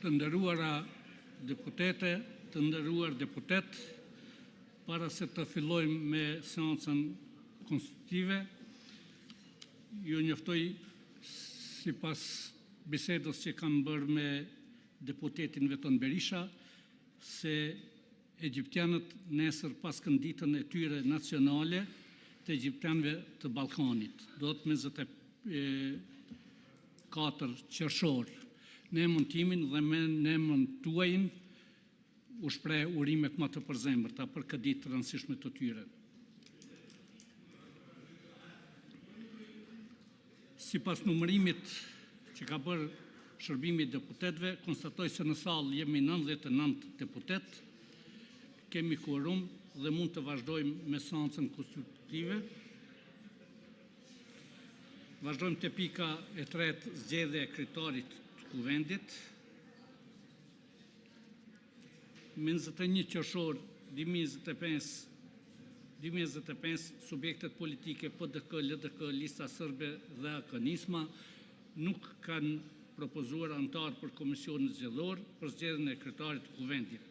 Të nderuara deputete, të nderuar deputetë, Para se të fillojmë me seancën konstitutive, ju njoftoj sipas bisedës që kam bërë me deputetin Veton Berisha, se egjiptianët nesër paskan ditën e tyre nacionale të egjiptianëve të Ballkanit, do të 24 qershor. Në emrin timin dhe në emrin tuaj u shpreh urimet më të përzemërta për këtë ditë të rëndësishme të tyre. Sipas numërimit që ka bërë shërbimi i deputetëve, konstatoj se në sallë jemi 99 deputetë, kemi kuorum dhe mund të vazhdojmë me seancën konstitutive. Vazhdojmë te pika e tretë: 3. Zgjedhja e kryetarit të Kuvendit Më 21 qershor 2025, subjektet politike PDK, LDK, Lista serbe dhe AAK Nisma nuk kanë propozuar anëtarë për Komisionin zgjedhor për zgjedhjen e kryetarit të Kuvendit.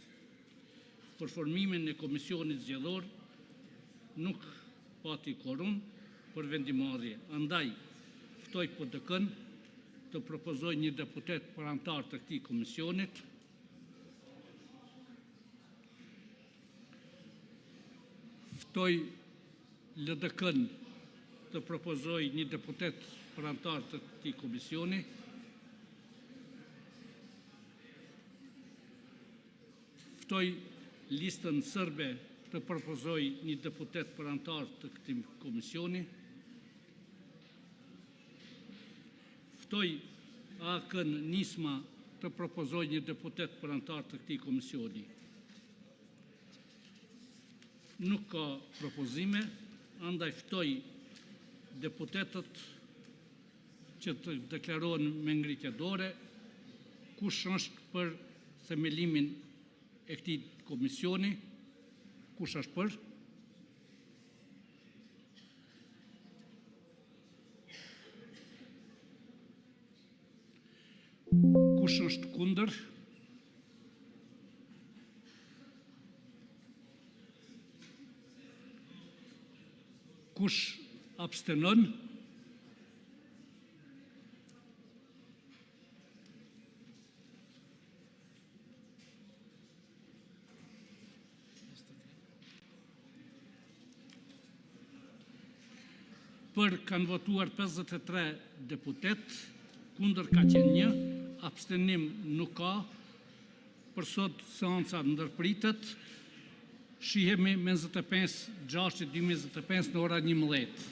Për formimin e Komisionit zgjedhor nuk pati kuorum për vendimmarrje. Andaj, ftoj PDK-në të propozojë një deputet për anëtar të këtij komisioni. Ftoj LDK-në të propozojë një deputet për anëtar të këtij komisioni. Ftoj Listën serbe të propozojë një deputet për anëtar të këtij komisioni. Ftoj AAK-në, Nisma të propozojë një deputet për anëtar të këtij komisioni. Nuk ka propozime, andaj ftoj deputetët që të deklarohen me ngritje dore. Kush është për themelimin e këtij komisioni? Kush është për? Kush është kundër? Kush abstenon? Për kanë votuar 53 deputetë, kundër ka qenë një, abstenim nuk ka. Për sot seanca ndërpritet. Shihemi më 25. 6. 2025, në orën 11:00.